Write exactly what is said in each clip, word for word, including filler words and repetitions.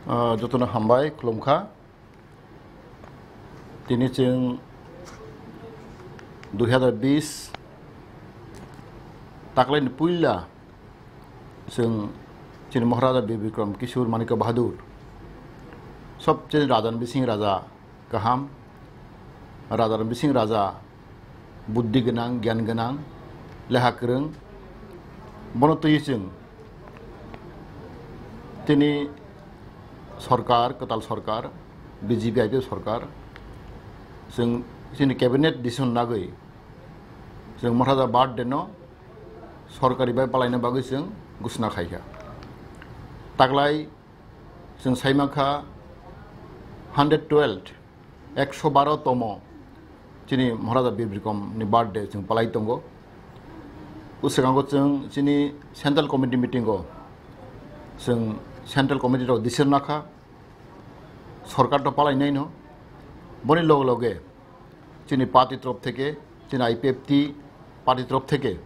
Ah, jotono hambai khulumkha. Tini chwng dui hazar bis taklaini puila chwng chini Maharaja Bir Bikram Kishore Manikya Bahadur, sobcheni rajani bising raja kaham, rajani bising raja, buddhi gwnang, gyan gwnang, leha kwrwng, bono twiwi chwng tini sorkar, kwtal sorkar, B J P I P F sorkar, chwng chini cabinet decision nagwi chwng Maharaja birthday no sorkari bai palaina bagwi chwng gusna khaikha. Taklai chwng saimankha hundred twelve, ekso baro tomo chini Maharaja Bir Bikram ni birthday chwng palai tongo. Uswkango chwng chini central committee meeting o chwng central committee rok decision nakha, sorkar to palai nai no. Boni loge loge chini party trop theke, chini I P F T party trop theke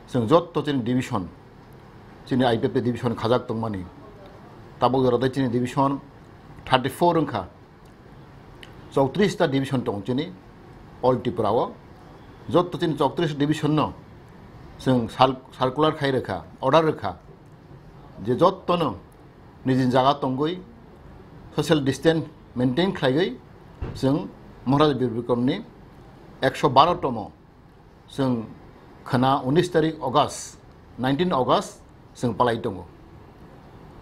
chwng jotto chini division, chini I P F T division khajak tongmani, tabuk jora tei chini division thirty four wngkha. Chowtris ta division tongo chini all Tripura o. Jotto chini chowtris division no chwng sal-, circular khai rwkha, order rwkha, je jotto no nijini jaga tongwi social distance maintain khlaiwi chwng Maharaja Bir Bikram ni ekso baro tomo chwng khwna unis tarik August, nineteen August chwng palai tongo.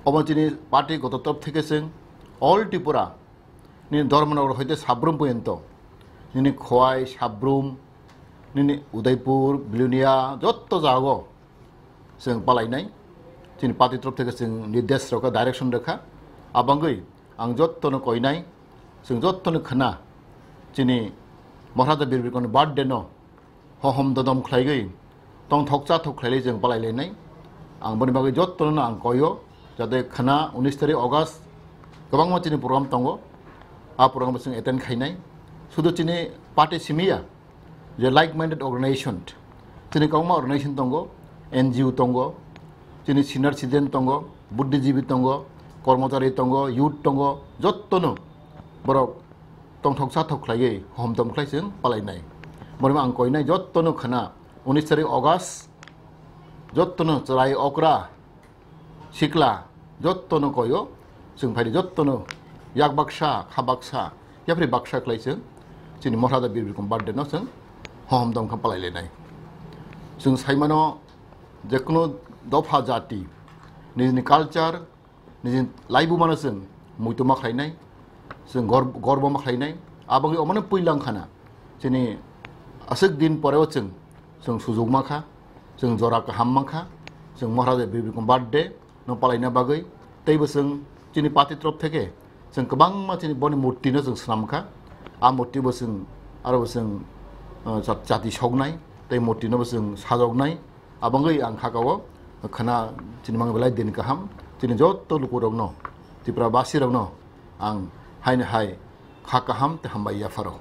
Obo chini party goto top theke chwng all Tripura ni Dharmanagar hoite Sabrum poyonto, nini Khowai, Sabrum, nini Udaipur, Bilonia, jotto jago chwng palainai. Chini party trop theke chwng nirdesh rokha, direction rwkha. Abangwi ang jottono koinai, chwng jottono khwna, chini Maharaja Bir Bikram ni birthday no hohom dodom khlaigwi tongthok chathok khlailai chwng palailainai. Ang boni bagwi jottono ang koio, jate khwna unis tarik August kwbangma chini program tongo, a program chwng attend khainai. Sudu chini party simiya, je like minded organization, chini kwbangma organization tongo, N G O tongo, chini senior citizen tongo, buddhijibi tongo, kormochari tongo, youth tongo, jottono borok tongthok chathok khlaiwi homtom khlai chwng palainai. Borok ang koinai jottono khwna unis tarik August, jottono chwrai okra sikla jottono koyo, chwng phaidi jottono yak baksa, kha baksa, yapri baksa khlai chwng chini Maharaja Bir Bikram birthday no chwng hohom dom kha palai lenai. Chwng saimano jekunu dopha jati nijini culture, nijini laibumano chwng muitu ma khlainai, chwng gor-, gorbo ma khlainai, aboni omano puilang khana. Chini aswk din poreo chwng, chwng sujukma kha, chwng jora kaham mankha, chwng Maharaja Bir Bikram birthday no palaina bagwi, teibo chwng chini party trop theke chwng kwbangma chini boni murti no chwng swnam kha. A murti bo chwng aro bo chwng, uh, cha-, chati soknai, tei murti no bo chwng sajoknai. Abangwi ang kha kao khwna chini mang belai din kaham, chini jotto lukurokno, Tripura basirokno ang haino hai kha kaham tei hambai yapharo.